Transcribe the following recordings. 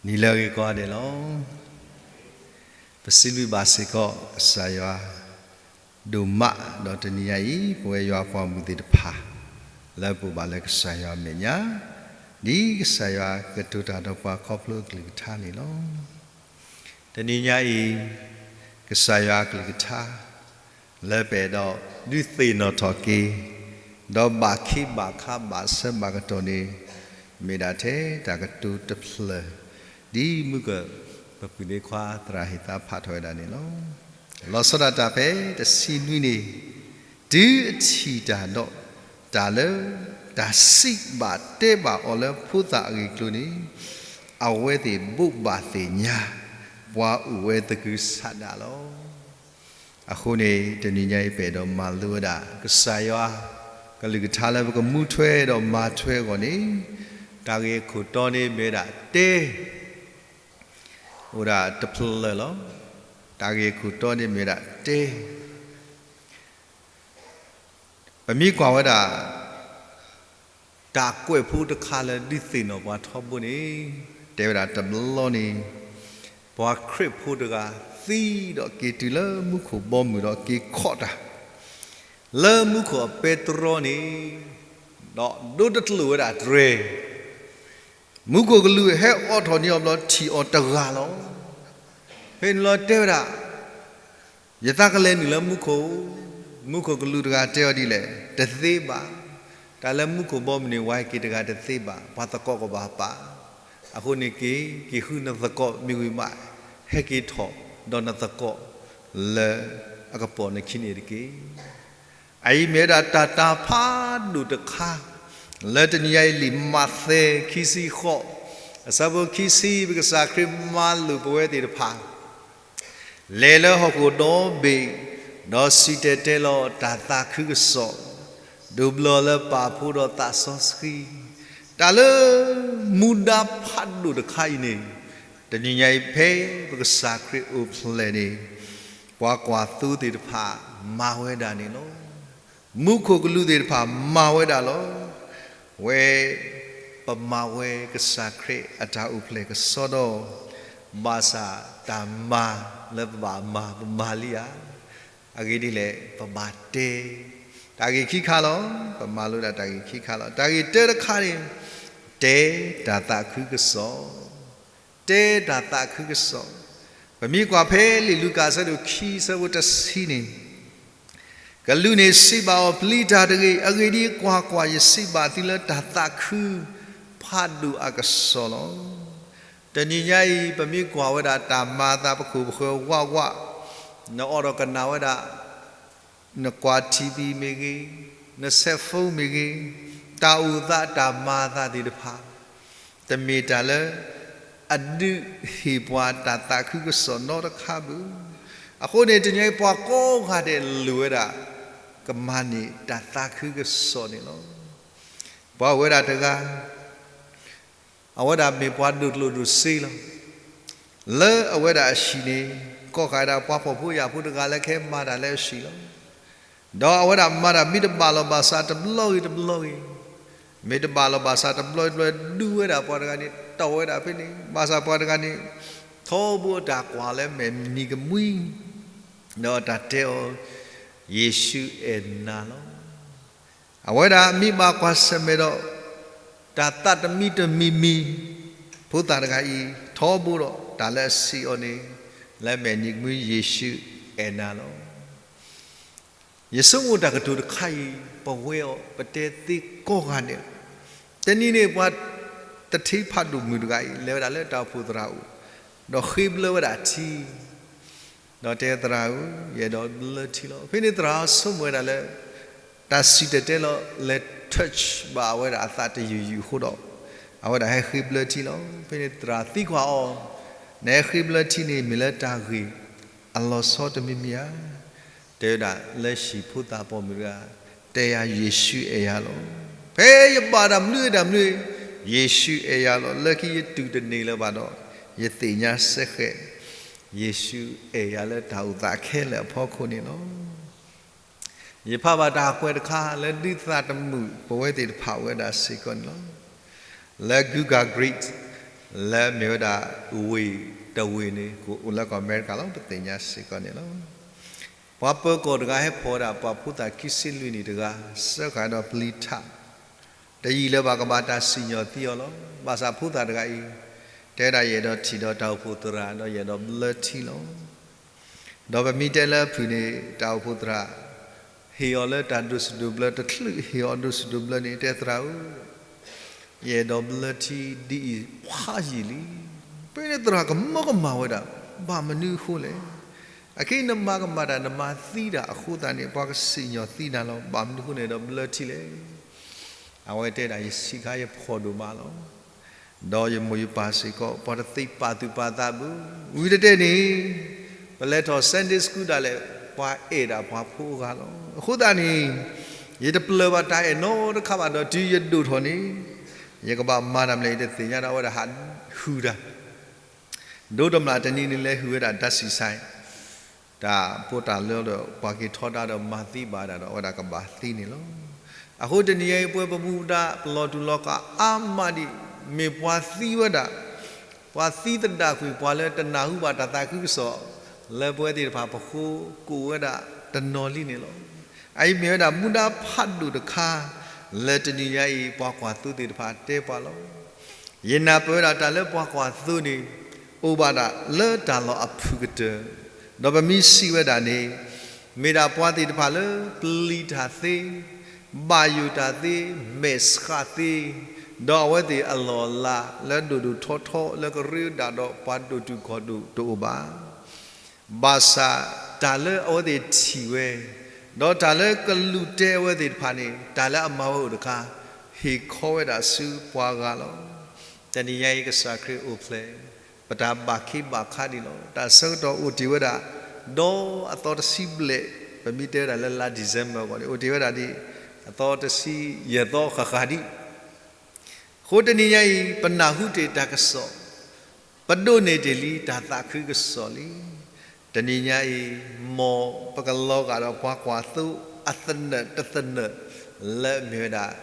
နံၤလၢအဂ့ၤကိးဂၤဒဲးလီၤ. ပစံးဘျုးဘၣ်စ့ၢ်ကီးကစၢ်ယွၤဒိၣ်မး, ဒီးတနံၤညါအံၤ ပဝဲယွၤပှၤမုၢ်သ့ၣ်တဖၣ် လၢပအိၣ်ဘၣ်လၢကစၢ်ယွၤအမဲာ်ညါ, ဒ်ကစၢ်ယွၤကတိၤတၢ်ဒီးပှၤခီဖျိအကလုၢ်ကထါန့ၣ်လီၤ. တနံၤညါအံၤ ကစၢ်ယွၤအကလုၢ်ကထါ လၢပအဲၣ်ဒိးဒုးသ့ၣ်နီၣ်ထီၣ်က့ၤ, ဒီးဘၣ်ခ့ဘၣ်ခါဘၣ်ဆၢဘၣ်ကတီၢ်န့ၣ် မ့ၢ်ဒၣ်ထဲတၢ်ကတိၤတဖျၢၣ် ဒ်မုၢ်ကၢၢ်ပပုၢ်န့ၣ်ခွါသရၣ်ဟ့ၣ်သါဖးထီၣ်ဝဲဒၣ်န့ၣ်လီၤ. လီၤဆီဒၣ်တၢ်ဖဲတဆံနွံန့ၣ်, တုၤအထံၣ်တၢ်ဒီး တၢ်လၢတၢ်စံးဘၣ်တဲဘၣ်အီၤလၢဖိသၣ်အဂ့ၢ်အကျိၤန့ၣ်, အဝဲသ့ၣ်ဘိးဘၣ်သ့ၣ်ညါ ပှၤအိၣ်ဝဲသကုၤဆးဒးလီၤ. အဃိန့ၣ် တနံၤညါအံၤပအဲၣ်ဒိးမၤလိဝဲဒၣ် ကစၢ်ယွၤကလုၢ်ကထါလၢပကမူထွဲဒီးမၤထွဲအဂီၢ်န့ၣ်, တၢ်ဂ့ၢ်အခိၣ်တီန့ၣ်မ့ၢ်ဝဲဒၣ်တဲ, အိၣ်ဒၣ်တဖျၢၣ်လီၤ. တၢ်ဂ့ၢ်အခိၣ်တီန့ၣ်မ့ၢ်ဝဲဒၣ်တဲ ပမ့ၢ်ကွၢ်ဝဲဒၣ် တၢ်ကွဲးဖိတခါလၢဒုးသ့ၣ်နီၣ်ပှၤထီဘိန့ၣ်, တဲဝဲဒၣ်တဘျီန့ၣ် ပှၤခရံာ်ဖိတဂၤ သံဒီးက့ၤတုၤလၢမူခိၣ်ဘီမုၢ်ဒီးက့ၤခီၣ်တၢ် လၢမူခိၣ်အပဲတြီန့ၣ်, ဒီးဒိတကျိာ်ဝဲဒၣ်တြဲၤ မူခိၣ်ကလူးဟဲအိးထီၣ်န့ၢ်အီၤဘျီထံၣ်အီၤတဂၤလီၤ. ဖဲန့ၣ်လီၤတဲဝဲဒၣ်, ယသးကလဲၤနုာ်လၢမူခိၣ်, မူခိၣ်ကလူးတဂၤတဲအီၤဒ်လဲၣ်, တသ့ဘၣ်, တၢ်လၢမူခိၣ်ဘီမုၢ်န့ၣ် ဝဲက့ၤတဂၤတသ့ဘၣ်, ပှၤသကိးကဘၣ်ပာ်, အဃိန့ၣ်က့ၤ, က့ၤဃုနသကိးမ့ၢ်ဝံၤမး, ဟဲက့ၤထီၣ်ဒီးနသကိးလၢအကပိာ်နခံန့ၣ်တက့ၢ်. အအံၤမ့ၢ်ဝဲဒၣ်တၢ်တၢ်ဖးဒိၣ်တခါ, လၢတနံၤညါအံၤလံာ်မးသဲခံဆံဃိး, အဆၢဖိခံဆံ ပကစၢ်ခရံာ်မၤလိာ်ပဝဲသ့ၣ်တဖၣ်, လဲၤလၢဟီၣ်ခိၣ်ဒီဘ့ၣ်, ဒီးစံၣ်တဲၤတဲလီၤတၢ်သးခုကစီၣ်, ဒိးဘျၢလၢပၢ်ဖိဒီးသးစီဆှံ, တၢ်လၢမူဒါဖးဒိၣ်တခါအံၤန့ၣ်, တနံၤညါအံၤဖဲပကစၢ်ခရံာ်အိၣ်ဖျဲၣ်န့ၣ်, ပှၤကွၢ်သိသ့ၣ်တဖၣ်မၤဝဲဒၣ်န့ၣ်လီၤ. မူခိၣ်ကလူးသ့ၣ်တဖၣ်မၤဝဲဒၣ်လီၤ. ဝဲ ပမၤဝဲကစၢ်ခရံာ်အတၢ်အိၣ်ဖျဲၣ်ကစီဒီ, ဘၣ်ဆၣ်တၢ်မၤလၢပဘၣ်မၤ ပမၤလံဧါ. အဂ့ၢ်ဒ်လဲၣ် ပဘၣ်တဲ တၢ်ဂ့ၢ်ခံခါလီၤ. ပမၤလိဒၣ်တၢ်ဂ့ၢ်ခံခါလီၤ. တၢ်ဂ့ၢ်တၢတခါန့ၣ်, တဲတၢ်သးခုကစီၣ် တဲတၢ်သးခုကစီၣ်. ပမ့ၢ်ကွၢ်ဖဲလံာ်လူၤကၣ်အဆၢဒိၣ်ခံ အဆၢဖိတဆံန့ၣ်, ကလူးန့ၣ်စံးဘၣ်အီၤ, ပျံၤတၢ်တဂ့ၤ, အဂ့ၢ်ဒ်အံၤ, ကွၢ်ကွၢ်, ယစံးဘၣ်သုလၢတၢ်သးခုဖးဒိၣ်အကစီၣ်လီၤ. တနံၤညါအံၤ ပမ့ၢ်ကွၢ်ဝဲဒၣ်တၢ်မၤအသးပခိၣ်ပဃၢၤဝးဝး, နအိးထီၣ်ကနၣ်ဝဲဒၣ် နကွၢ် ထံၣ်ဘံၣ် မ့ၢ်ဂ့ၤ, န cell phone မ့ၢ်ဂ့ၤ, တၢ်အိၣ်သးတၢ်မၤအသးသ့ၣ်တဖၣ်, တမ့ၢ်တၢ်လၢအဒုးဟ့ၣ်ပှၤတၢ်သးခုကစီၣ်နီတခါဘၣ်. အဃိန့ၣ် တနံၤအံၤပှၤကိးဂၤဒဲးလိၣ်ဝဲဒၣ် ကမၤန့ၢ်တၢ်သးခုကစီၣ်န့ၣ်လီၤ. ပှၤအိၣ်ဝဲဒၣ်တဂၤ အဝဲဒၣ်မ့ၢ်ပှၤဒိၣ်ကျိၣ်ဒိၣ်စ့လီၤ. လၢအဝဲဒၣ်အဟံၣ်န့ၣ် ကိးဃာ်ဒၣ်ပှၤဖှီၣ်ဖိယာ်ဖိတဂၤလၢကဟဲမၤတၢ်လၢအဟံၣ်လီၤ. ဒီးအဝဲဒၣ်မၤတၢ်မ့ၢ်တဘၣ်လီၤဘၣ်ဆၣ်တဘျီဂ့ၤတဘျီဂ့ၤ, မ့ၢ်တဘၣ်လီၤဘၣ်ဆၣ်တဘျီဂ့ၤတဘျီဂ့ၤ ဒုးဝဲဒၣ်ပှၤတဂၤန့ၣ် တီၢ်ဝဲဒၣ်ဖဲန့ၣ်, ဘၣ်ဆၣ်ပှၤတဂၤန့ၣ် ထီဘိအတၢ်ကွၢ်လၢမဲာ်နံၤကမှံ ဒီးတၢ်တဲအီၤ, ယ့ၣ်ၡူးအဲၣ်နၤလီၤ. အဝဲဒၣ်မ့ၢ်ဘၣ်ကွၢ်ဆၢၣ်မဲာ်ဒီး တၢ်သးတမံတမံၤမံၤ, ဖိသၣ်တဂၤအံၤ ထီဘိဒီးတၢ်လၢအစံးအီၤန့ၣ် လၢမဲာ်နံၤကမှံ ယ့ၣ်ၡူးအဲၣ်နၤလီၤ. ယဆိကမိၣ်တၢ်ကတိၤတခါအံၤ ပဝဲအီၤ ပတဲသ့ကိးဂၤဒဲး, တနံၤန့ၣ် ပှၤသထ့ဖးဒိၣ်မုၣ်တဂၤအံၤ လဲၤဝဲဒၣ်လၢတၢ်အိၣ်ဖှိၣ်သရၣ်အအိၣ်, ဒီးဃ့ဘျၢဝဲဒၣ်ထံ ဒီးတဲသရၣ်ဧၢ, ယအဲၣ်ဒိးဘျၢထံလီၤ. ဖဲန့ၣ်သရၣ်ဆိကမိၣ်ဝဲဒၣ်လၢ တၢ်စံၣ်တဲၤတဲလီၤလဲၤ touch ဘၣ်အဝဲဒၣ်အသးတယုၢ်ယုၢ်အဃိဒီး အဝဲဒၣ်ဟဲဃ့ဘျၢထံလီၤ. ဖဲန့ၣ်သရၣ်သံကွၢ်အီၤ, နဟဲဃ့ဘျၢထံန့ၣ် မ့ၢ်လၢတၢ်ဂ့ၢ်အလီၤဆီတမံၤမံၤဧါ. တဲဝဲဒၣ်လၢဟံၣ်ဖိသၣ်ပိာ်မုၣ်တဂၤ တဲယၤယ့ၣ်ၡူးအဲၣ်ယၤလီၤ. ဖဲယဘၣ်တၢ်မနုၤတၢ်မနုၤ, ယ့ၣ်ၡူးအဲၣ်ယၤလီၤ. လၢခံယတူၢ်တန့ၢ်လၢၤဘၣ်ဒီး ယသ့ၣ်ညါစ့ၢ်ကီး ယ့ၣ်ၡူးအဲၣ်ယၤလၢတၢ်အိၣ်သးခဲလၢာ်အဖီခိၣ်န့ၣ်လီၤ. ယဖးဘၣ်တၢ်ကွဲးတခါလၢဒုးသးတမုာ်ပဝဲသ့ၣ်တဖၣ်ဝဲဒၣ်စ့ၢ်ကီးန့ၣ်လီၤ. လၢ Google Grid လၢမ့ၢ်ဝဲဒၣ်ဝ့ၢ်တဝ့ၢ်န့ၣ် ကအိၣ်လၢကီၢ်အမဲရကၤလီၤ. ပသ့ၣ်ညါစ့ၢ်ကီးန့ၣ်လီၤ. ပှၤပၢၤကီၢ်တဂၤဟဲဖီၣ်ဝဲဒၣ်ပှၤဖိသၣ်ခံဆံလွံၢ်နံၣ်တဂၤ စၢဃာ်ဒီးပျံၤထး တယံာ်လၢၤဘၣ်ကဘၣ်တၢ်စံၣ်ညီၣ်သံအီၤလီၤ. ဘၣ်ဆၣ်ဖိသၣ်တဂၤအံၤ တဲဝဲဒၣ် ယအဲၣ်ဒိးထံၣ်ဒီးတၢ်အိၣ်ဖှိၣ်သရၣ် ဒီးယအဲၣ်ဒိးဘျၢထံလီၤ. ဒီးပမ့ၢ်တဲလၢအဖုၣ်န့ၣ် တၢ်အိၣ်ဖှိၣ်သရၣ် ဟ့ၣ်အီၤလၢတၢ်ဒိးစူၣ်ဒိးဘျၢ တချုးဟ့ၣ်အီၤဒိးစူၣ်ဒိးဘျၢန့ၣ် တဲသရၣ်ဧၢ, ယအဲၣ်ဒိးဘျၢထံဒ်အံၤဖးယံာ်လံ. ဖဲန့ၣ်သရၣ်ကမၢကမၣ်ဝဲဒၣ်, ဘၣ်မနုၤအဃိလဲၣ်. အခဲအံၤနမၤကမၣ်တၢ် နမၤသံတၢ်အဃိသတးန့ၣ် ပှၤကစံၣ်ညီၣ်သံနၤလီၤ. ဘၣ်မနုၤအဃိန့ၣ်ဒီးဘျၢထံလဲၣ်. အဝဲတဲဒၣ် ယဆံးခါယဖှီၣ်ဒိၣ်မးလီၤ. ဒီးယမိၢ်ယပၢ်စ့ၢ်ကီး ပှၤတသ့ပာ်သူၣ်ပာ်သးဘၣ်. ဝံၤတတဲန့ၣ် ပလဲၤထီၣ် Sunday School ဒၣ်လဲာ် ပှၤအဲၣ်ဒၣ်ပှၤဖိအဂၤလီၤ. အဃိသတးန့ၣ် ယတပျၢၤဘၣ်တၢ်အဲၣ်နီတခါဘၣ်ဒီး တုၤယဒိၣ်ထီၣ်န့ၣ် ယကဘၣ်မၤတၢ်မနုၤလဲၣ် ယတသ့ၣ်ညါဒီး အဝဲဒၣ်ဟးဟုၣ်တၢ် ဒိတမျၢ်တနံၤန့ၣ် လဲၤဟုၣ်ဝဲဒၣ် dust site တၢ်ဖိတၢ်လံၤဒီး ပှၤက့ၤထီဒါဒီးမၤသံဘၣ်ဒၣ်ဒီး အဝဲဒၣ်ကဘၣ်သံန့ၣ်လီၤ. အဃိတနံၤညါအံၤ ပဝဲပမူပဒါ ပလီၤတူာ်လီၤကာ်အါမးဒံး မ့ၢ်ပှၤသံဝဲဒၣ်, ပှၤသံသဒၣ်ကွံာ် ပှၤလၢတနၢ်ဟူဘၣ်တၢ်သးခုကစီၣ် လၢပဝဲသ့ၣ်တဖၣ်ပဃိ ကအိၣ်ဝဲဒၣ်တနီၤလံန့ၣ်လီၤ. အအံၤမ့ၢ်ဝဲဒၣ်မူဒါဖးဒိၣ်တခါ လၢတနံၤညါအံၤ ပှၤကွၢ်သိသ့ၣ်တဖၣ်တဲပှၤလီၤ. ယနာ်ပၢၢ်ဝဲဒၣ်တၢ်လၢပှၤကွၢ်သိန့ၣ် အိၣ်ဘၣ်ဒၣ်လၢတၢ်လီၢ်အဖုၣ်ကတၢၢ်, ဒီးပမ့ၢ်စံးဝဲဒၣ်န့ၣ် မ့ၢ်ဒၣ်ပှၤသ့ၣ်တဖၣ်လၢပျံၤတၢ်သ့, ဘၣ်ယိၣ်တၢ်သ့, မဲာ်ဆှးသ့, ဒီးအဝဲသ့ၣ်အလီၢ်အလၤလၢဒိၣ်ဒိၣ်ထီထီလၢကရၢဒၣ်ဒီးပှၤဒိၣ်တုာ်ခီၣ်ဒိၣ်တအိၣ်ဘၣ်. ဘၣ်ဆၣ်တၢ်လၢအဝဲသ့ၣ်ထံၣ်ဝဲ, ဒီးတၢ်လၢကလူးတဲအဝဲသ့ၣ်တဖၣ်န့ၣ် တၢ်လၢအမၤဝဲအိၣ်တခါ ဟ့ၣ်ခီဝဲဒၣ်ဆူပှၤဂၤလီၤ. တနံၤညါအံၤကစၢ်ခရံာ်အိၣ်ဖျဲၣ် ပတၢ်ဘၣ်ခ့ဘၣ်ခါဒံးလီၤ. တၢ်ဆၢကတီၢ်အိၣ်တ့ၢ်ဝဲဒၣ် ဒီးအသီတဆံဘျဲၣ်, ပမ့ၢ်တဲဝဲဒၣ်လၢလါ December အဂီၢ်န့ၣ် အိၣ်တ့ၢ်ဝဲဒၣ်ဒ် အသီတဆံယဲၢ်သီဃၣ်ဃၣ်ဒံး အဃိတနံၤညါအံၤ ပနၢ်ဟူတ့ၢ်တၢ်ကစီၣ်, ပဒိးန့ၢ်တ့ၢ်လံတၢ်သးခုကစီၣ်လံ. တနံၤညါအံၤ မ်ပကလီၤဂာ်ဒီးပှၤကွၢ်သိအသနၢၣ်တသနၢၣ် လၢအမ့ၢ်ဝဲဒၣ်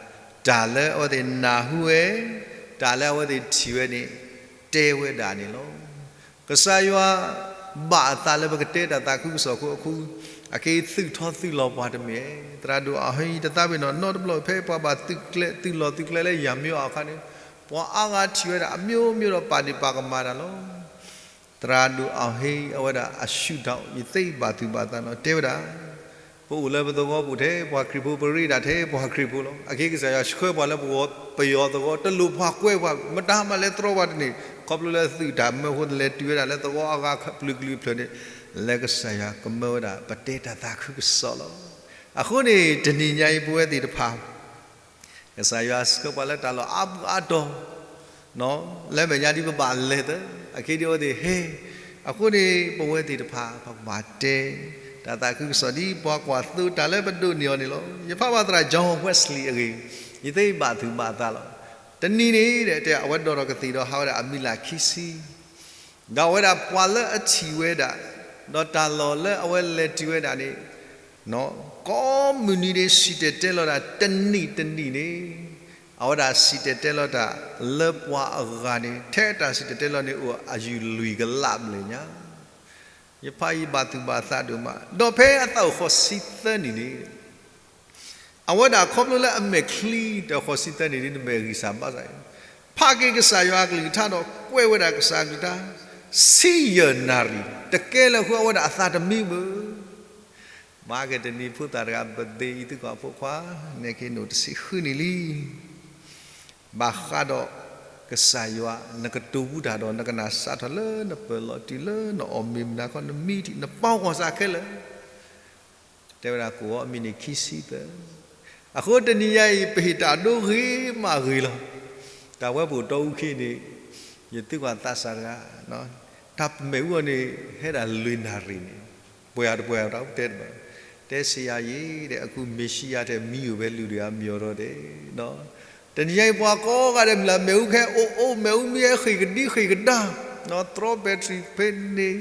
တၢ်လၢအဝဲသ့ၣ်နၢ်ဟူဝဲ, တၢ်လၢအဝဲသ့ၣ်ထံၣ်ဝဲန့ၣ် တဲဝဲဒၣ်န့ၣ်လီၤ. ကစၢ်ယွၤဘၣ်အသးလၢပကတဲတၢ်သးခုကစီၣ်အဃိ, အဃိ အက့ၤသုးထီသုးလီၤပှၤတမ့ၢ်, သရၣ်ဒိၣ်အီၣ်ဟ့ ယတသးပ့ၤနီၣ်နီတဘျီ ဖဲပှၤဘၣ်သုးကျဲ သုးလီၢ်သုးကျဲလၢယၤမၠိအခါန့ၣ် ပှၤအါဂၤထံၣ်ဝဲဒၣ်အမျိုးမျိုးဒီးပာ်ဒ့ၣ်ပာ်ကမၣ်တၢ်လီၤ. သရၣ်ဒိၣ်အီၣ်ဟ့ အဝဲဒၣ်အရှုထောင့် ယသ့ဘၣ်သူၣ်ဘၣ်သးနီၤ တဲဝဲဒၣ် ပအိၣ်လၢပသဝီပူၤထဲပှၤခရံာ်ဖိ ပရ့ဒၣ်ထဲပှၤခရံာ်ဖိလီၤ. အက့ၤကစၢ်ယွၤဆှၢပှၤလၢပယီၤသဝီ တလိၣ်ပှၤကွဲပှၤ မတၤမးလဲၤတြီပှၤတန့ၢ် ခီဖျိလၢသုးတၢ်မၢဖိတလဲၤတုၤဝဲဒၣ်လၢသဝီအဂၤပျုၤကလုာ်ဖျၢၣ်န့ၣ် လၢကစၢ်ယွၤကမၢဝဲဒၣ် ပတဲတၢ်သးခုကစီၣ်လီၤ. အဃိန့ၣ် တနံၤညါအံၤပဝဲသ့ၣ်တဖၣ် ကစၢ်ယွၤဆှၢပှၤလၢတၢ်လီၢ်အါဘုအါတီၤ လၢမဲာ်ညါဒ်ပဘၣ်လဲၤသၢ အက့ၤဒ်အဝဲသ့ၣ်ဟဲ, အဃိန့ၣ် ပဝဲသ့ၣ်တဖၣ် ပကဘၣ်တဲ တၢ်သးခုကစီၣ်ဒ်ပှၤကွၢ်သိတၢ်လၢပဒိးန့ၢ်အီၤန့ၣ်လီၤ. ယဖးဘၣ်သရၣ် John Wesley အဂ့ၢ် ယသ့ဘၣ်သူၣ်ဘၣ်သးလီၤ. တနံၤန့ၣ် တဲအဝဲဒိၣ်ထီၣ်ကသ့ၣ်ဒီးဟးဝဲဒၣ်အမံၤလၢ်ခံဆံ ဒီးအဝဲဒၣ်ပှၤလၢအထံၣ်ဝဲဒၣ် ဒီးတၢ်လီၢ်လၢအဝဲလဲၤတုၤဝဲဒၣ်န့ၣ် ကိးမုၢ်နံၤဒ့ၣ် စံၣ်တဲၤတဲလီၤတၢ် တနံၣ်တနံၣ်န့ၣ် အဝဲဒၣ်စံၣ်တဲၤတဲလီၤတၢ် လၢပှၤအဂၤန့ၣ် ထဲတၢ်စံၣ်တဲၤတဲလီၤန့ၣ်အိၣ်အယုၢ်လွံၢ်ကလးဘျဲၣ်ညါ. ယဖးယဘၣ်သူၣ်ဘၣ်သးဒိၣ်မး ဒီးဖဲအသးအိၣ်ဃိးဆံသၢနံၣ်န့ၣ် အဝဲဒၣ်ခီဖျိလၢအမဲာ်ချံ တၢ်ဃိးဆံသၢနံၣ်ဒ်နမဲာ်ဂံၢ်စၢ်ဘါစၢ်အံၤ ဖးက့ၤကစၢ်ယွၤအကလုၢ်ကထါဒီးကွဲးဝဲဒၣ်ကစၢ်အကလုၢ်ကထါ ဆံယဲၢ်နၣ်ရံၣ် တကဲလၢဃုအဝဲဒၣ်အသးတမံဘၣ်. မၤက့ၤတနံၤဖိသၣ်တဂၤ birthday အံၤသုကွၢ်ဖိခွါ နဲၣ်က့ၤနိၣ်တဆံဃုနံၣ်လံ. ဘၣ်ဃးဒီးကစၢ်ယွၤ နကတိၤဝူတၢ်ဒီး နကနၣ်စးထီၣ်လၢနပၢၢ်လီၤတုၤလၢနအီၣ်မ့ၤမနၤခီ နမံထံၣ် နပာ်ကွၢ်စးခဲလၢာ် တဲဝဲဒၣ်ကိးအီၤအမံၤန့ၣ်ခံဆံသၢ. အဃိတနံၤညါအံၤ ပဟ့ၣ်တၢ်ဒိဂ့ၤမးဂ့ၤလီၤ. တၢ်ဝဲပအိၣ်တီအူခံန့ၣ် ယသုကွၢ်သးစၢ်တဂၤ တၢ်ပမဲာ်အူအီၤန့ၣ် ဟဲဒၣ်လွံၢ်နၣ်ရံၣ်န့ၣ် ပှဲၤအတပှဲၤတၢ်တဲတဘၣ် တဲစံးယၤယံၤဒီး အဃုမ့ၤဆံယၤထဲမံအိၣ်ဖဲလွံၢ်တဂၤမံအီၤဒီးတဲ တနံၤညါအံၤပှၤကိးဂၤဒဲးမုၢ်လၢ်မ့ၣ်အူခဲ အိၣ်အိၣ်မ့ၣ်အူမံဟဲဃ့ၢ်ကဒံဃ့ၢ်ကဒါ တြီ battery ဖဲန့ၣ်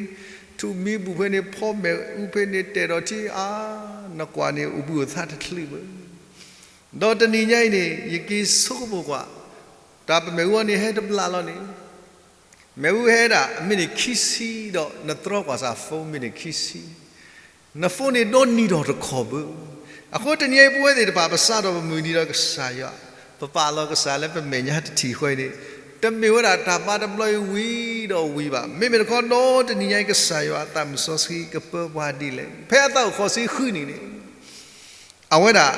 ထူၣ်မံဘူၣ်ဖဲန့ၣ် ဖီမ့ၣ်အူဖဲန့ၣ် တဲာ်ဒီးထံအါ နကွၢ်န့ၣ် အိၣ်ဘှံးအိၣ်သါတချုးဘၣ်. ဒီးတနံၤညါအံၤန့ၣ် ယက့ၤဆိကမိၣ်ကွၢ် တၢ်ပမဲာ်အူအီၤန့ၣ် ဟဲတဘျီလီၤန့ၣ် မ့ၣ်အူဟဲဒၣ် အမ့ၢ်န့ၣ်ခံဆံဒီး နတြီကွၢ်စၢ် phone မ့ၢ်န့ၣ်ခံဆံ, န phone န့ၣ်ဒိးနံၤဒီးတခီဘၣ်. အဃိတနံၤအံၤပဝဲသ့ၣ်တဖၣ် ပစးထီၣ်ပမုၢ်နံၤဒီးကစၢ်ယွၤ, ပပာ်လီၤကစၢ်လၢပမဲာ်ညါတထံၣ်ဃီအံၤန့ၣ်, တမ့ၢ်ဝဲဒၣ်တၢ်ဘါတဘျီအံၤဝံၤဒီးဝံၤဘၣ်. မ့မ့ၢ်တခီဒီးတနံၤညါအံၤ ကစၢ်ယွၤအသးမုၢ်စီဆှံကပၢပှၤဒ်လဲၣ်. ဖဲအသးအိၣ်ဃိးဆံဃုနံၣ်န့ၣ် အဝဲဒၣ်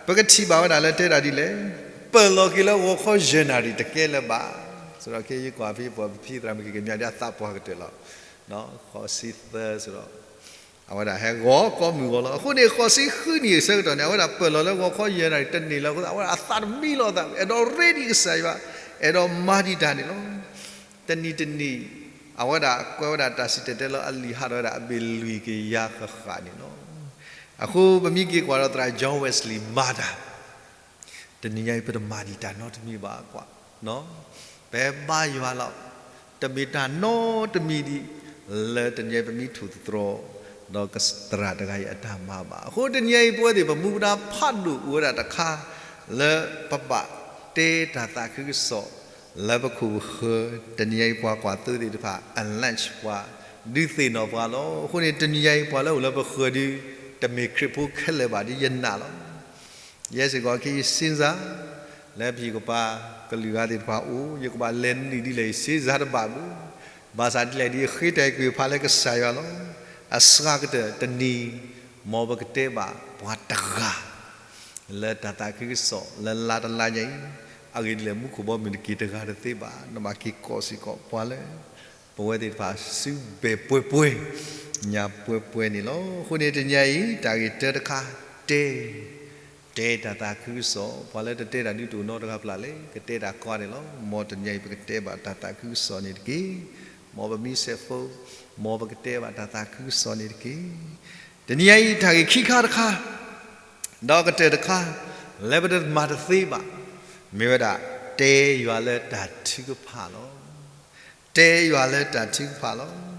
ပကထံၣ်ဘၣ်ဝဲဒၣ်လၢတဲဒၣ်ဒ်လဲၣ်, ပၢၢ်လီၤက့ၤလၢဂီၤခီယဲၢ်နၣ်ရံၣ်တကဲလၢၤဘၣ်. စးထီၣ်က့ၤယကွၢ်ဖဲပှၤပဖံသရၣ်မုၣ်က့ၤကမျၢၢ်ဒ်အသးပှၢ်ကတၢၢ်လီၤ. ဃိးဆံသၢစ့ၢ်ဒီး အဝဲဒၣ်ဟဲဂီၤကိးမုၢ်ဂီၤလီၤ. အဃိန့ၣ် ဃိးဆံဃုနံၣ်အဆၢကတီၢ်န့ၣ် အဝဲဒၣ်ပၢၢ်လီၤလၢဂီၤခီယဲၢ်နၣ်ရံၣ်တန့ၢ်လၢၤအဃိ အဝဲဒၣ်အသးတမံလီၤအသး အဲၣ်ဒိးရ့ဒံးကစၢ်ယွၤ, အဲၣ်ဒိးမၤဒံးတၢ်န့ၣ်လီၤ. တနံၤတနံၤ အဝဲဒၣ်ကွဲးဝဲဒၣ်တၢ်စံၣ်တဲၤတဲလီၤအလံာ်ဟးထီၣ်ဝဲဒၣ် အဘ့ၣ်လွံၢ်ကယၤဃၣ်ဃၣ်န့ၣ်လီၤ. အဃိပမ့ၢ်က့ၤကွၢ်ဒီးသရၣ် John Wesley မၤတၢ် တနံၤညါအံၤ ပတမၤဒံးတၢ်နီတမံၤဘၣ်ကွၢ်, ပဘါယွၤလီၤ. တမ့ၢ်တၢ်နီတမံၤဒံး လၢတနံၤအံၤပမ့ၢ်ထူၣ်သတြီၤ ဒီးသရၣ်တဂၤအံၤအတၢ်မၤဘၣ်. အဃိတနံၤအံၤ ပဝဲသ့ၣ်ပမူပဒါဖးဒိၣ်အိၣ်ဝဲဒၣ်တခါ လၢပဘၣ်တဲတၢ်သးခုကစီၣ် လၢပခိၣ်ပဃၢၤ, တနံၤအံၤပှၤကွၢ်သိသ့ၣ်တဖၣ် အလၢၣ် ပှၤဒုးသ့ၣ်နီၣ်ပှၤလီၤ. အဃိန့ၣ် တနံၤအံၤ ပှၤလၢအိၣ်လၢပဃၢၤဒုး တမ့ၢ်ခရံာ်ဖိခဲလၢာ်ဘၣ်ဒ်ယနာ်လီၤ. ယဲစ့ၢ်ကီးခဲအံၤ စ့စါ လၢပဟံၣ်ကပၤကလုာ်ဂၤသ့ၣ်တဖၣ်အိၣ် ယကဘၣ်လဲၤနုာ်ဒ်လဲၣ်အံၤ စ့စါတဘၣ်ဘၣ်. ဘၣ်ဆၣ်ဒ်လဲၣ်ဒ်အဃ့တၢ်ကွံာ်ဖးလၢကစၢ်ယွၤလီၤ. အစှၤကတၢၢ်တနံၤ မ်ပကတဲဘၣ်ပှၤတဂၤ လၢတၢ်သးခုကစီၣ်လၢလါတလါညါအံၤ, အဂ့ၢ်ဒ်လဲၣ် မူခိၣ်ဘီမုၢ်တက့ၢ်တဂၤတသ့ဘၣ်, နဘၣ်က့ၤကိးစ့ၢ်ကီးပှၤလၢ ပဝဲသ့ၣ်တဖၣ်စုဘဲၣ်ပှဲၤပှဲၤ ညါပှဲၤပှဲၤန့ၣ်လီၤ. အဃိန့ၣ်တနံၤအံၤ တၢ်ဂ့ၢ်တၢတခါ တဲ တဲတၢ်သးခုကစီၣ်, ပှၤလၢတတဲတၢ်ဒုးတအိၣ်နီတဂၤဖျၢၣ်လဲၣ်, ကတဲတၢ်ကီန့ၣ်လီၤ. မ်တနံၤအံၤပကတဲဘၣ်တၢ်သးခုကစီၣ်န့ၣ်တက့ၢ်. မ်ပမ့ၢ်စဲးဖိ, မ်ပကတဲဘၣ်တၢ်သးခုကစီၣ်န့ၣ်တက့ၢ်. တနံၤအံၤတၢ်ဂ့ၢ်ခံခါတခါ ဒီးကတၢၢ်တခါ လၢပတမၤတသ့ဘၣ်, မ့ၢ်ဝဲဒၣ် တဲယွၤလၢတၢ်ထုကဖၣ်လီၤ. တဲယွၤလၢတၢ်ထုကဖၣ်လီၤ.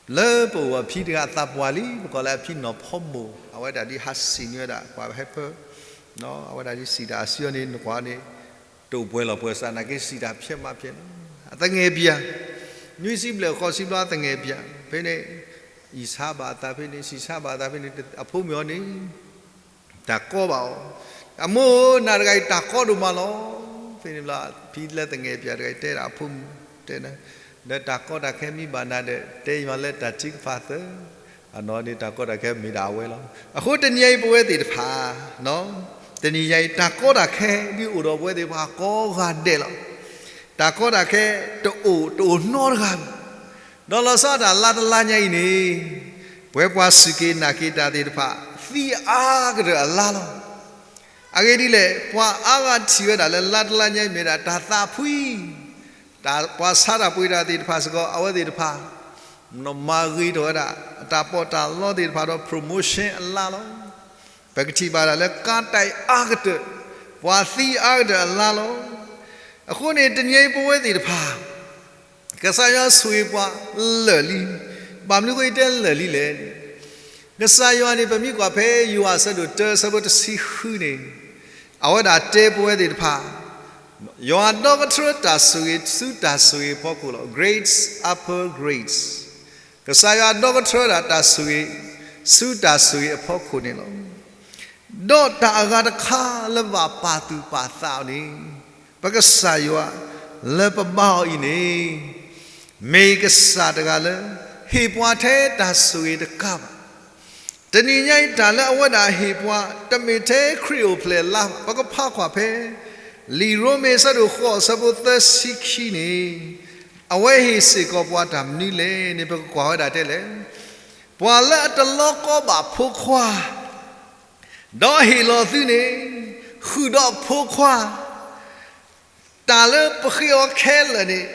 လၢပအိၣ်အဖံတဂၤအသးပှၢ်လံ, ပကိးလၢအဖံနီၢ်ဖီမိၢ်, အဝဲဒၣ်ဒ်ဟးစံၣ်န့ၢ်ဝဲဒၣ် ပှၤဟဲဖၢ, အဝဲဒၣ်ဒ်စံၣ်တၢ်အစုအီၤန့ၣ် နကွၢ်န့ၣ် တအိၣ်ပှဲၤလီၤပှဲၤစး နာ်က့စံၣ်တၢ်ဖျဲးမးဖျဲးလီၤ. အသငဲၢ်ပၠး, နွံဆံဘျဲၣ်ဃိးဆံဘျီအသငဲၢ်ပၠး, ဖဲန့ၣ် အံၣ်ဆါဘၣ်အသးဖဲန့ၣ် စံၣ်ဆါဘၣ်အသးဖဲန့ၣ် အဖိမုၣ်အီၤန့ၣ် တၢ်ကီဘၣ်အီၤ, အမိၢ်ဧၢ နၤတဂၤအံၤတၢ်ကီဒိၣ်မးလီၤ. ဖဲန့ၣ်ဘျီ ဖံလၢသငဲၢ်ပၠးတဂၤအံၤတဲဒၣ်အဖိမုၣ်, တဲ, ဒီးတၢ်ကီတၢ်ခဲမ့ၢ်ဘၣ်နၤဒီး တဲယွၤလၢတၢ်ထုကဖၣ်သၢ, အနီၢ်န့ၣ်တၢ်ကီတၢ်ခဲမ့ၢ်ဒၣ်အဝဲလီၤ. အဃိတနံၤအံၤပဝဲသ့ၣ်တဖၣ် တနံၤညါအံၤ တၢ်ကီတၢ်ခဲဒ်အိၣ်ဒီးပဝဲသ့ၣ်တဖၣ်ကိးဂၤဒဲးလီၤ. တၢ်ကီတၢ်ခဲတအိၣ်တအိၣ်နီတဂၤ ဒီးလီၤဆီဒၣ်တၢ်လါတလါညါအံၤန့ၣ် ပဝဲပှၤစူၢ်က့ၤနာ်က့ၤတၢ်သ့ၣ်တဖၣ် သံအါကတၢၢ်အလါလီၤ. အဂ့ၢ်ဒ်လဲၣ် ပှၤအါဂၤထံၣ်ဝဲဒၣ်လၢလါတလါညါအံၤမ့ၢ်ဒၣ်တၢ်သးဖှံ, တၢ်ပှၤဆါတၢ်ပှ့ၤတၢ်သ့ၣ်တဖၣ်စ့ၢ်ကီး အဝဲသ့ၣ်တဖၣ် မၤဂ့ၤထီၣ်ဝဲဒၣ် အတၢ်ပီးတၢ်လီသ့ၣ်တဖၣ်ဒီး promotion အလါလီၤ. ပကထံၣ်ဘၣ်ဒၣ်လၢကါတၢ်အါကတၢၢ်, ပှၤသံအါကတၢၢ်အလါလီၤ. အဃိန့ၣ် တနံၤအံၤပဝဲသ့ၣ်တဖၣ် ကစၢ်ယွၤဆိၣ်ဂ့ၤပှၤလၢာ်လံ. ဘၣ်မနုၤအဃိယတဲလၢာ်လံလဲၣ်န့ၣ်, ကစၢ်ယွၤန့ၣ် ပမ့ၢ်ကွၢ်ဖဲယိၤဟၣ်အဆၢဒိၣ်တၢ အဆၢဖိတဆံဃုန့ၣ်, အဝဲဒၣ်တဲပဝဲသ့ၣ်တဖၣ်, ယွၤဒီကထြၢတၢ်ဆိၣ်ဂ့ၤဆူတၢ်ဆိၣ်ဂ့ၤအဖီခိၣ်လီၤ. Grace upon grace. ကစၢ်ယွၤဒီကထြၢဒၣ်တၢ်ဆိၣ်ဂ့ၤ ဆူတၢ်ဆိၣ်ဂ့ၤအဖီခိၣ်န့ၣ်လီၤ. ဒီးတၢ်အဂၤတခါလၢဘၣ်ပာ်သူၣ်ပာ်သးအီၤန့ၣ်, ပကစၢ်ယွၤလၢပဘါအီၤအံၤန့ၣ်, မ့ၢ်ကစၢ်တဂၤလၢ ဟ့ၣ်ပှၤထဲတၢ်ဆိၣ်ဂ့ၤတကးဘၣ်. တနံၤညါအံၤတၢ်လၢအဝဲဒၣ်ဟ့ၣ်ပှၤ တမ့ၢ်ထဲခရံာ်အိၣ်ဖျဲၣ်လါဘၣ်. ပကဖးကွၢ်ဖဲ လံာ်ရိမ့ၤအဆၢဒိၣ်ဃိးအဆၢဖိသၢဆံခံန့ၣ်, အဝဲဟ့ၣ်စ့ၢ်ကီးပှၤတၢ်မနုၤလဲၣ်န့ၣ် ပကကွၢ်ဝဲဒၣ်တဲလဲၣ်. ပှၤလၢအတလီကီဘၣ်ဖိခွါ, ဒီးဟ့ၣ်လီၤသုန့ၣ်, ဃုာ်ဒီးဖိခွါ, တၢ်လၢပဃ့အီၤခဲလၢာ်န့ၣ်,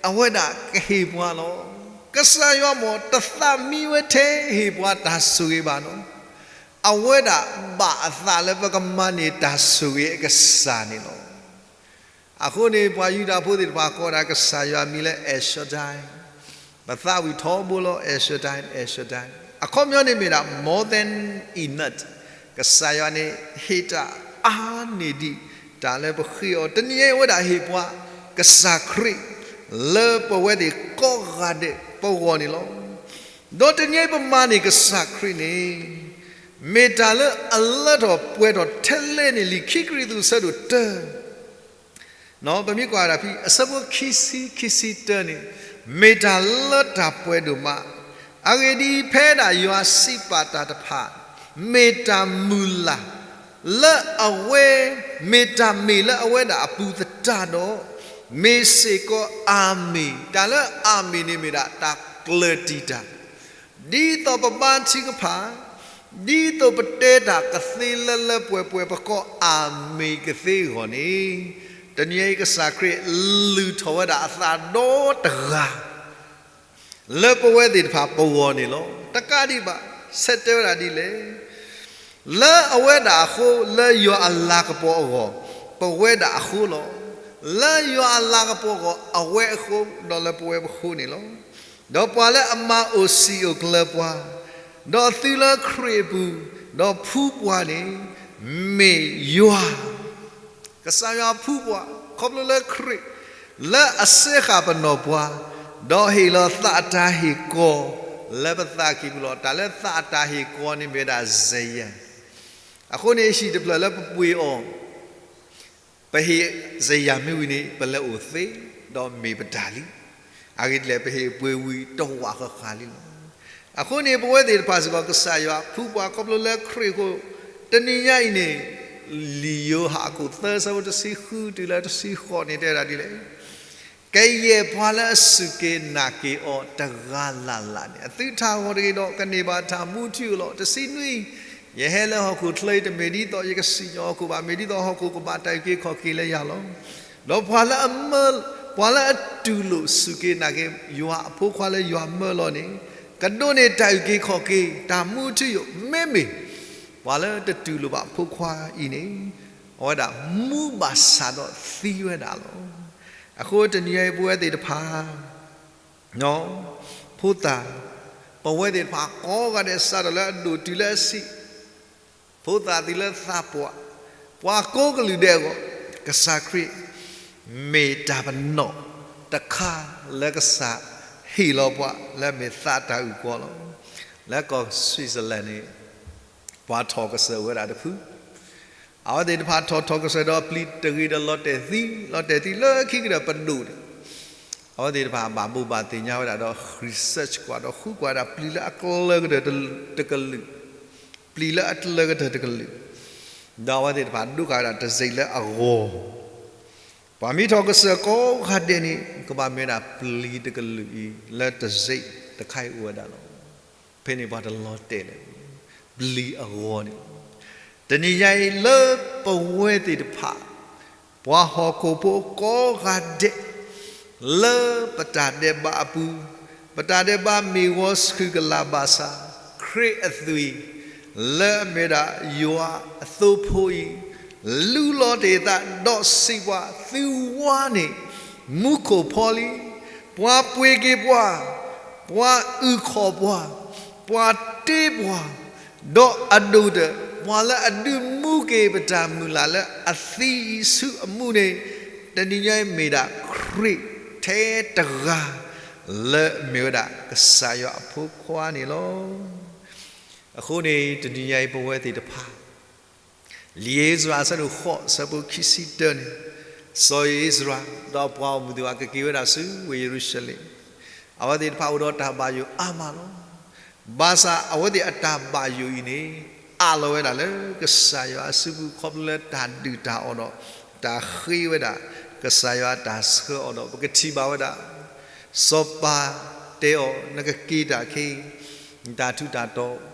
အဝဲဒၣ်ကဟ့ၣ်ပှၤလီၤ. ကစၢ်ယွၤမ့ၢ်တသးမံဝဲထဲဟ့ၣ်ပှၤတၢ်ဆိၣ်ဂ့ၤဘၣ်န့ၣ်, အဝဲဒၣ်ဘၣ်အသးလၢပကမၤန့ၢ်တၢ်ဆိၣ်ဂ့ၤအကစၢ်န့ၣ်လီၤ. အဃိန့ၣ် ပှၤယူဒၤဖိသ့ၣ်တဖၣ်ကိးဒၣ်ကစၢ်ယွၤအမံၤလၢ El Shaddai, ပသးဝံၣ်ထီဘိလီၤ El Shaddai, El Shaddai. အခီပညီန့ၣ်မ့ၢ်ဒၣ် more than enough. ကစၢ်ယွၤန့ၣ် ဟ့ၣ်တၢ်အါန့ၢ်ဒံးတၢ်လၢပဃ့အီၤ. တနံၤအံၤအဝဲဒၣ်ဟ့ၣ်ပှၤ ကစၢ်ခရံာ် လၢပဝဲသ့ၣ်ကိးဂၤဒဲးပဂီၢ်န့ၣ်လီၤ. ဒီးတနံၤအံၤပမၤန့ၢ်ကစၢ်ခရံာ်န့ၣ် မ့ၢ်တၢ်လၢအလၢထီၣ်ပှဲၤထီၣ်ထဲလဲၣ်န့ၣ်လံ. ခံကရံၣ်သူး အဆၢဒိၣ်တၢ ပမ့ၢ်ကွၢ်ဒၣ်ဖဲ အဆၢဖိခံဆံ ခံဆံတၢန့ၣ် မ့ၢ်တၢ်လၢတၢ်ပှဲၤဒိၣ်မး. အဂ့ၢ်ဒ်အံၤ, ဖဲဒၣ်ယွၤစံးပာ်တၢ်တဖၣ် မ့ၢ်တၢ်မုၢ်လၢ်လၢအဝဲ, မ့ၢ်တၢ်မ့ၢ်လၢအဝဲဒၣ်အပူၤသတးဒီး, မ့ၢ်စ့ၢ်ကီးအၤမ့ၣ်. တၢ်လၢအၤမ့ၣ်န့ၣ်မ့ၢ်ဒၣ်တၢ်ကျၢၢ်တံာ်တၢ် ဒ်သိးပဘါထုကဖၣ်, ဒ်သိးပတဲတၢ်ကသ့လၢလၢပှဲၤပှဲၤပကိးအၤမ့ၣ်ကသ့အဂီၢ်န့ၣ်, တနံၤအံၤကစၢ်ခရံာ်လုၢ်ထီၣ်ဝဲဒၣ်အသးဒီတဂၤ လၢပဝဲသ့ၣ်တဖၣ်ပဂီၢ်န့ၣ်လီၤ. တကးဒံးဘၣ် ဆဲးတဲဝဲဒၣ်ဒ်လဲၣ်. လၢအဝဲဒၣ်အဃိ, လၢယွၤအလၤကပီၤအဂီၢ်, ပဝဲဒၣ်အဃိလီၤ. လၢယွၤအလၤကပီၤအဂီၢ်, အဝဲအဃိ, ဒီးလၢပဝဲပဃိန့ၣ်လီၤ. ဒီးပှၤလၢအမၤအိၣ်စံာ်အိၣ်ကျၢၤပှၤ, ဒီးသုလၢခရံာ်အပူၤ, ဒီးဖှူပှၤန့ၣ်, မ့ၢ်ယွၤ ကစၢ်ယွၤဖှူပှၤ ခီဖျိလၢခရံာ် လၢအစၢဃာ်ပနီၢ်ပှၤ, ဒီးဟ့ၣ်လီၤသးအတၢ်ဟ့ၣ်ကီၤ လၢပသးကံၢ်ပူၤလီၤ. တၢ်လၢသးအတၢ်ဟ့ၣ်ကီၤန့ၣ်မ့ၢ်ဝဲဒၣ်စယၤ. အဃိန့ၣ် ဟံၣ်တဖျၢၣ်လၢပပှ့ၤအီၤ ပဟ့ၣ်စယၤမ့ၢ်ဝံၤန့ၣ် ပလဲၤအိၣ်သ့ ဒီးမ့ၢ်ပတၢ်လံ. အဂ့ၢ်ဒ်လဲၣ်, ပဟ့ၣ်ပှ့ၤဝံၤတဝာ်ဃၣ်ဃၣ်လံလီၤ. အဃိန့ၣ် ပဝဲသ့ၣ်တဖၣ်စ့ၢ်ကီး ကစၢ်ယွၤဖှူပှၤခီဖျိလၢခရံာ်အဃိ, တနံၤညါအံၤန့ၣ် လံာ်ယိၤဟၣ်အခိၣ်သၢ ဆၢဖိတဆံဃုတုၤလၢတဆံဃိးန့ၣ် တဲဝဲဒၣ်ဒ်လဲၣ်. ကယဲၢ်ပှၤလၢအစူၢ်က့ၤနာ်က့ၤအီၤတဂၤလၢ်လၢ်န့ၣ် အသုတၢ်ဂီၤတဂ့ၤဒီး ကန့ၢ်ဘၣ်တၢ်မူထူယိာ်လီၤ. တဆံနွံ, ယဟဲလၢဟီၣ်ခိၣ်ချၢအံၤ တမ့ၢ်ဒ်သိးယကစံၣ်ညီၣ်ဟီၣ်ခိၣ်ဘၣ်, မ့ၢ်ဒ်သိးဟီၣ်ခိၣ်ကဘၣ်တၢ်အုၣ်က့ၤခီၣ်က့ၤလၢယၤလီၤ. ဒီးပှၤလၢအမၢ, ပှၤလၢအတူၢ်လိာ်စူၢ်က့ၤနာ်က့ၤယွၤအဖိခွါလၢယွၤမၢလီၤန့ၣ် ကဒိးန့ၢ်တၢ်အုၣ်က့ၤခီၣ်က့ၤ တၢ်မူထူယိာ်. မ့မ့ၢ် ပှၤလၢတတူၢ်လိာ်ဘၣ်အဖိခွါအံၤန့ၣ် အဝဲဒၣ်မူဘၣ်ဆၣ်ဒီးသံဝဲဒၣ်လီၤ. အဃိတနံၤအံၤပဝဲသ့ၣ်တဖၣ် ဖိသၣ်, ပဝဲသ့ၣ်တဖၣ်ကိးဂၤဒဲး စးထီၣ်လၢအဒိၣ်တုၤလၢအဆံး, ဖိသၣ်တုၤလၢသးပှၢ်, ပှၤကိးကလုာ်ဒဲးအဂီၢ်, ကစၢ်ခရံာ် မ့ၢ်တၢ်ပနီၣ်တခါလၢကစၢ်ဟ့ၣ်လီၤပှၤ လၢအမ့ၢ်သးတၢ်အုၣ်ကီၤလီၤ. လၢကီၢ် Switzerland န့ၣ် ပှၤထီၣ်ကစၢၢ်ဝဲဒၣ်တဖု အဝဲသ့ၣ်တဖၣ်ထီၣ်ထီၣ်ကစၢၢ်ဒီးပျံၤတဂ့ၤဒီးလီၤတဲာ်သံ, လီၤတဲာ်သံလၢခံကတၢၢ်ပဒိၣ်န့ၣ်, အဝဲသ့ၣ်တဖၣ်ဘၣ်ဘိးဘၣ်သ့ၣ်ညါဝဲဒၣ်ဒီး research ကွၢ်ဒီးဃုကွၢ်ဒၣ်ပျံၤလၢအကျၢၤကတၢၢ်တကလုာ်, ပျံၤလၢအကျၢၤကတၢၢ်တကလုာ်, ဒီးအဝဲသ့ၣ်တဖၣ်ဒိးဃာ်ဝဲဒၣ်တံဆိပ်လၢအဂီၤ, ပှၤမ့ၢ်ထီၣ်ကစၢၢ်ကိးဂၤဒဲးန့ၣ် ကဘၣ်မ့ၢ်ဝဲဒၣ်ပျံၤတကလုာ်အံၤ လၢတံဆိပ်တခါအံၤအိၣ်ဝဲဒၣ်လီၤ. ဖဲန့ၣ်ပှၤတလီၤတဲာ်လၢၤ ပျံၤအဂီၤန့ၣ်လီၤ. တနံၤညါအံၤလၢပဝဲသ့ၣ်တဖၣ် ပှၤဟီၣ်ခိၣ်ဖိကိးဂၤဒဲး လၢပတၢ်ဒဲးဘးအပူၤ, ပတၢ်ဒဲးဘးမ့ၢ်ဂီၤဆူၣ်ကလာ်ဘၣ်ဆၣ်, ခရံာ်အသွံၣ် လၢအမ့ၢ်ဒၣ်ယွၤအသိဖိအံၤ လူလီၤတ့ၢ်အသးဒီးစံးပှၤ, သုဝါန့ၣ် မူခိၣ်ဖီလံ, ပှၤပှ့ၤက့ၤပှၤ, ပှၤအုၣ်ခီၣ်ပှၤ, ပှၤတ့ပှၤ, ဒီးအဒိၣ်ကတၢၢ် ပှၤလၢအဒုးမူက့ၤပတၢ်မုၢ်လၢ်လၢအသံအံၤဆူအမူန့ၣ်, တနံၤညါအံၤမ့ၢ်ဒၣ်ခရံာ်ထဲတဂၤ လၢအမ့ၢ်ဝဲဒၣ်ကစၢ်ယွၤအဖိခွါန့ၣ်လီၤ. အဃိန့ၣ် တနံၤညါအံၤပဝဲသ့ၣ်တဖၣ် လံာ်အ့စြၤအဆၢဒိၣ်ဃိး အဆၢဖိခံဆံတၢန့ၣ်, စီၤအ့စြၤ ဒီးပှၤဂီၢ်မုၢ်သ့ၣ်တဖၣ်ကက့ၤဝဲဒၣ်ဆူဝ့ၢ်ယရူၤၡလ့ၣ်, အဝဲသ့ၣ်တဖၣ်အိၣ်ဒီးတၢ်ဘၣ်ယိၣ်အါမးလီၤ. ဘၣ်ဆၣ်အဝဲသ့ၣ်အတၢ်ဘၣ်ယိၣ်အံၤန့ၣ် အးလီၤဝဲဒၣ်လၢကစၢ်ယွၤအစုပူၤ ခီဖျိလၢတၢ်ဒုၣ်တၢ်အီၣ်ဒီး တၢ်ဃ့ဝဲဒၣ် ကစၢ်ယွၤအတၢ်ဆှၢအီၤဒီး ပကထံၣ်ဘၣ်ဝဲဒၣ် စီၤပၤတဲအီၤ နကက့ၤတၢ်ခဲအံၤ နတၢ်ထူးတၢ်တီၤ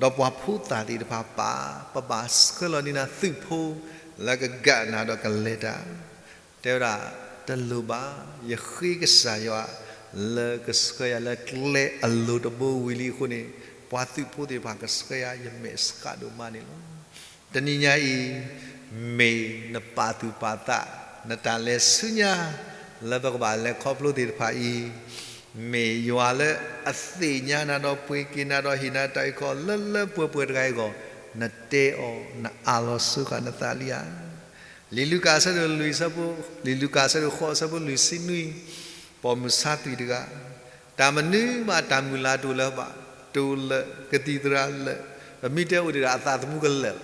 ဒီးပှၤဖိသၣ်သ့ၣ်တဖၣ်ပာ်, ပဘၣ်ဆှၢလီၤန့ၢ်နၤသုးဖိ လၢကကးနၤဒီးကလဲၤတၢ်, တဲဝဲဒၣ်, တလိၣ်ဘၣ်, ယဃ့ကစၢ်ယွၤ လၢကဆှၢယၤလၢကျဲအလိၤတဘိဝံၤလံအဃိန့ၣ်, ပှၤသုးဖိသ့ၣ်တဖၣ်ကဆှၢယၤ ယမဲာ်ဆှးဒိၣ်မးန့ၣ်လီၤ. တနံၤညါအံၤ မ့ၢ်နပာ်သူၣ်ပာ်သး နတၢ်လဲၤဆူညါ လၢပကဘၣ်လဲၤခီဖျိသ့ၣ်တဖၣ်အံၤ, မ့ၢ်ယွၤလၢအသ့ၣ်ညါနၤဒီးပှ့ၤက့ၤနၤဒီးဟ့ၣ်နၤတၢ်အုၣ်ကီၤလၢလၢပှဲၤပှဲၤတဂၤအံၤအဂီၢ် နတဲအီၤ နအးလီၤဆိဃာ်နသးလံဧါ. လံာ်လူၤကၣ်အဆၢဒိၣ်လွံၢ်အဆၢဖိ, လံာ်လူၤကၣ်အဆၢဒိၣ်ဃိးအဆၢဖိလွံၢ်ဆံနွံ ပိာ်မုၣ်ဆါသွံၣ်တဂၤ, တၢ်မနုၤမးတၢ်မုၢ်လၢ်တအိၣ်လၢၤဘၣ်, တအိၣ်လၢၤ, ကသံၣ်သရၣ်လၢာ်, ပမ့ၢ်တဲအိၣ်ဒံးဒီးအသးသမူကလၢာ်လီၤ.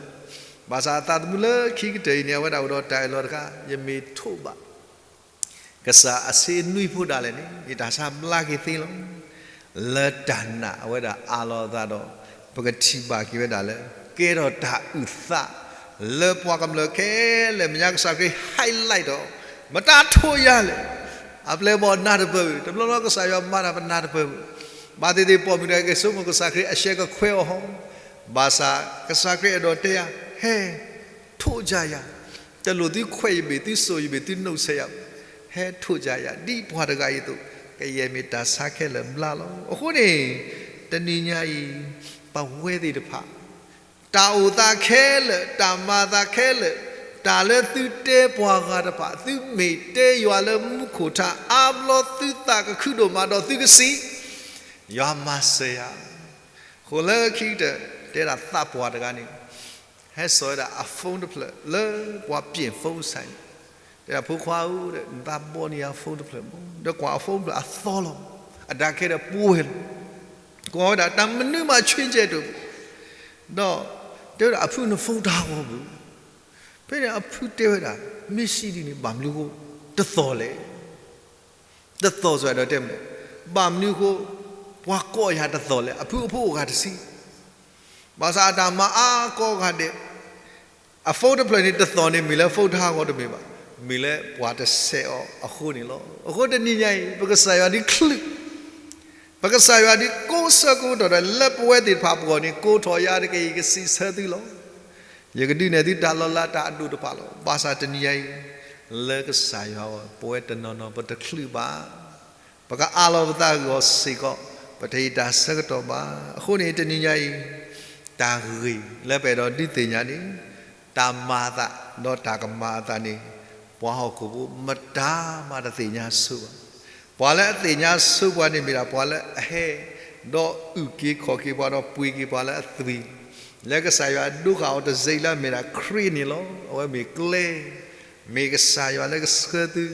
ဘၣ်ဆၣ်အသးသမူလၢခံကတၢၢ်အံၤန့ၣ် အဝဲဒၣ်အိၣ်ဒီးတၢ်အၢၣ်လီၤတခါ, ယမ့ၢ်ထိးဘၣ် ကစၢ်အဆ့နွံဖိဒၣ်လဲာ်န့ၣ် ယတၢ်ဆါဘျါက့ၤသ့လီၤ. လၢတၢ်နာ်အဝဲဒၣ်အးလီၤအသးဒီး ပကထံၣ်ဘၣ်က့ၤဝဲဒၣ်လၢ ကဲထီၣ်တၢ်အုၣ်သး လၢပှၤကမျၢၢ်ခဲလၢာ် မဲာ်ညါကစၢ်ခရံာ် highlight ဒီး မတၤထိးယၤလဲၣ်, အပျဲၢ်အဘီၣ်နၢ်တပၢၢ်ဝဲ, တဘျီဘျီကစၢ်ယွၤမၤတၢ်ပနၢ်တပၢၢ်ဝဲ, ဘၣ်သ့ၣ်သ့ၣ်ပိာ်မုၣ်တဂၤက့ၤဆိကမိၣ်ကစၢ်ခရံာ်အရှဲကခွဲးအီၤဟီ, ဘၣ်ဆၣ်ကစၢ်ခရံာ်အဲၣ်ဒိးတဲယၤ, ဟဲ ထိးယၤယၤ, တလိၣ်သုခွဲးယဘ့ၣ် သုစိာ်ယဘ့ၣ် သုနုတ်ဆဲးယၤ, ဟဲထိးယၤယၤ ဒ်ပှၤတဂၤအံၤအသိး, ကယဲၢ်မ့ၢ်တၢ်ဆါခဲလၢာ်ဘျါလီၤ. အဃိန့ၣ် တနံၤညါအံၤ ပဝဲသ့ၣ်တဖၣ် တၢ်အိၣ်သးခဲလၢာ် တၢ်မၤသးခဲလၢာ် တၢ်လၢသုတဲပှၤဂၤတဖၣ် သုမ့ၢ်တဲယွၤလၢမူခိၣ်ထါ အါဘျီသုသးကခုဒိၣ်မးဒီးသုကစံး, ယွၤမၤစၢၤယၤ. အဃိလၢခံကတၢၢ် တဲဒၣ်သးပှၢ်တဂၤန့ၣ် ဟဲစိာ်ဝဲဒၣ်အ phone တဖျၢၣ်လၢပှၤပျဲၣ် phone စဲးန့ၣ်, တဲဒၣ်ဖိခွါဧၢ, နသးဘီန့ၢ်ယၤ phone တဖျၢၣ်မး, ဒီးကွၢ်အ phone တဖျၢၣ်အသီလီၤ, အတၢ်ခဲဒီးပှဲၤလီၤ, ကွၢ်ဝဲဒၣ်တၢ်မနုၤမးဆ့ကဲးတအိၣ်, ဒီးတဲဝဲဒၣ်အဖုန့ၣ် phone တဟးဂီၤဘၣ်. ဖဲန့ၣ်အဖုတဲဝဲဒၣ် မ့ၢ်စံးဒ်န့ၣ် ဘၣ်မနုၤအဃိတသီၣ်လဲၣ်. တသီၣ်စ့ၢ်ကီးဒီးတဲမနုၤလဲၣ်, ဘၣ်မနုၤအဃိ ပှၤကိးယၤတသီၣ်လဲၣ်, အဖုအဖိအိၣ်ဂၤတဆံ, ဘၣ်ဆၣ်အတၢ်မၤအါကိးဂၤဒဲး, အ phone တဖျၢၣ်န့ၣ်တသီၣ်န့ၣ် မ့ၢ်လၢ phone တဟးဂီၤတမ့ၢ်ဘၣ်, မ့ၢ်လၢပှၤတဆဲးအီၤအဃိန့ၣ်လီၤ. အဃိတနံၤညါအံၤ ပကစၢ်ယွၤဒုးချုး ပကစၢ်ယွၤဒုးကိးဆၢကိးကတီၢ်ဒီး လၢပဝဲသ့ၣ်တဖၣ်ပဂီၢ်န့ၣ် ကိးထီၣ်ယၤတက့ၢ် ယကစံးဆၢသုလီၤ. ယကဒုးနဲၣ်သုတၢ်လီၤလးတၢ်အဒိၣ်တဖၣ်လီၤ. ဘၣ်ဆၣ်တနံၤညါအံၤ လၢကစၢ်ယွၤအဂီၢ် ပဝဲတနီၤနီၤပတချုးဘၣ်. ပကအးလီၤပသးဂီၢ်စ့ၢ်ကီး, ပတဟ့ၣ်တၢ်ဆၢကတီၢ်ဘၣ်. အဃိန့ၣ်တနံၤညါအံၤ တၢ်ဂ့ၢ်လၢပအဲၣ်ဒိးဒုးသ့ၣ်ညါန့ၣ် တၢ်မၤအသး ဒီးတၢ်ကမၤအသးန့ၣ် ပှၤဟီၣ်ခိၣ်ဖိမတၤမးတသ့ၣ်ညါဆိဘၣ်. ပှၤလၢအသ့ၣ်ညါဆိပှၤန့ၣ်မ့ၢ်ဒၣ် ပှၤလၢအဟဲ ဒီးအုၣ်က့ၤခီၣ်က့ၤပှၤဒီးပှ့ၤက့ၤပှၤလၢအသွံၣ်, လၢကစၢ်ယွၤဒိဃာ်အီၤတစဲးလၢအမ့ၢ်ဒၣ်ခရံာ်န့ၣ်လီၤ. အဝဲမ့ၢ်ကျဲ, မ့ၢ်ကစၢ်ယွၤလၢကဆှၢသု,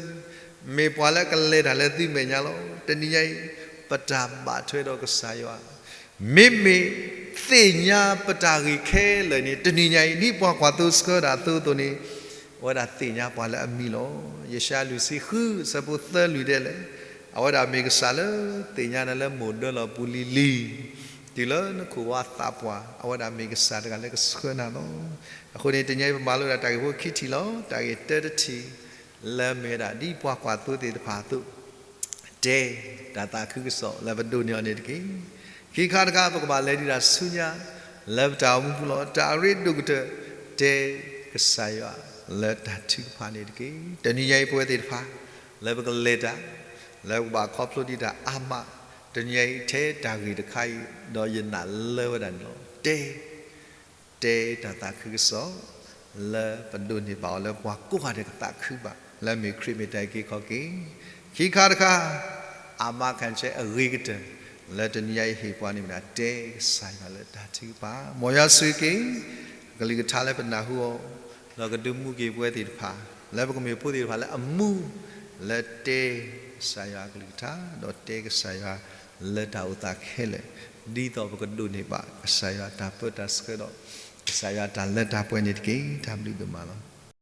မ့ၢ်ပှၤလၢကလဲၤတၢ်လၢသုမဲာ်ညါလီၤ. တနံၤညါအံၤ ပတၢ်ဘၣ်ထွဲဒီးကစၢ်ယွၤ မ့မ့ၢ်သ့ၣ်ညါပတၢ်ဂ့ၢ်ခဲလၢာ်န့ၣ် တနံၤညါအံၤ ဒ်ပှၤကွၢ်သိစှၤဒၣ်အသိးအသိးန့ၣ် အဝဲဒၣ်သ့ၣ်ညါပှၤလၢအမံလီၤ. ယၡါယၤလွံၢ်ဆံဃု ဆၢဖိသၢလွံၢ်ဒဲးလဲၣ်, အဝဲဒၣ်မ့ၢ်ကစၢ်လၢသ့ၣ်ညါနၤလၢမိၢ်ဒၢလီၤပူၤလံၤလံၤ, တုၤလၢနခိၣ်ဝါသးပှၢ်, အဝဲဒၣ်မ့ၢ်ကစၢ်တဂၤလၢကဆှၢနၤလီၤ. အဃိန့ၣ် တနံၤအံၤပမၤလိဒၣ်တၢ်ဂ့ၢ်ဖိခံထံၣ်လီၤ. တၢ်ဂ့ၢ်တၢတထံၣ် လၢအမ့ၢ်ဝဲဒၣ် ဒ်ပှၤကွၢ်သိသ့ၣ်တဖၣ်အသိး တဲတၢ်သးခုကစီၣ်လၢပဒိးန့ၢ်အီၤန့ၣ်တက့ၢ်. ခံခါတခါ ပကဘၣ်လဲၤဒံးဒၣ်ဆူညါ လၢပတၢ်အိၣ်မူပူၤလီၤ. တၢ်အရ့ဒိၣ်ကတၢၢ် တဲကစၢ်ယွၤလၢတၢ်ထုကဖၣ်န့ၣ်တက့ၢ်. တနံၤညါအံၤပဝဲသ့ၣ်တဖၣ် လၢပကလဲၤတၢ်, လၢပကဘၣ်ခီဖျိဒံးတၢ်အါမး, တနံၤညါအံၤထဲတၢ်ဂ့ၢ်တခါအံၤ ဒီးယနာ်လၢဝဲဒၣ်န့ၣ်လီၤ. တဲ တဲတၢ်သးခုကစီၣ် လၢပဒိးန့ၢ်ဘၣ်အီၤလၢပှၤကိးဂၤဒဲးကသးခုဘၣ် လၢအမ့ၢ်ခရံာ်မ့ၢ်တၢ်အုၣ်က့ၤခီၣ်က့ၤ. ခံခါတခါ အမါခၣ်ဆဲအဂ့ၤကတၢၢ် လၢတနံၤညါအံၤဟ့ၣ်ပှၤန့ၣ်မ့ၢ်ဒၣ် တဲကစၢ်ယွၤလၢတၢ်ထုကဖၣ်. မ်ယွၤဆိၣ်ဂ့ၤက့ၤ ကလုၢ်ကထါလၢပနၢ်ဟူအီၤ, ဒီးကဒုးမူက့ၤပဝဲသ့ၣ်တဖၣ် လၢပကမ့ၢ်ဖိသ့ၣ်တဖၣ်လၢအမူ လၢတဲကစၢ်ယွၤအကလုၢ်ကထါ ဒီးတဲကစၢ်ယွၤလၢတၢ်အိၣ်သးခဲလၢာ် ဒ်သိးပကဒိးန့ၢ်ဘၣ်ကစၢ်ယွၤတၢ်ပၢတၢ်ဆှၢဒီး ကစၢ်ယွၤတၢ်လၢတၢ်ပှဲၤန့ၣ်တက့ၢ်. တၢ်ဘျုးဒိၣ်မးလီၤ.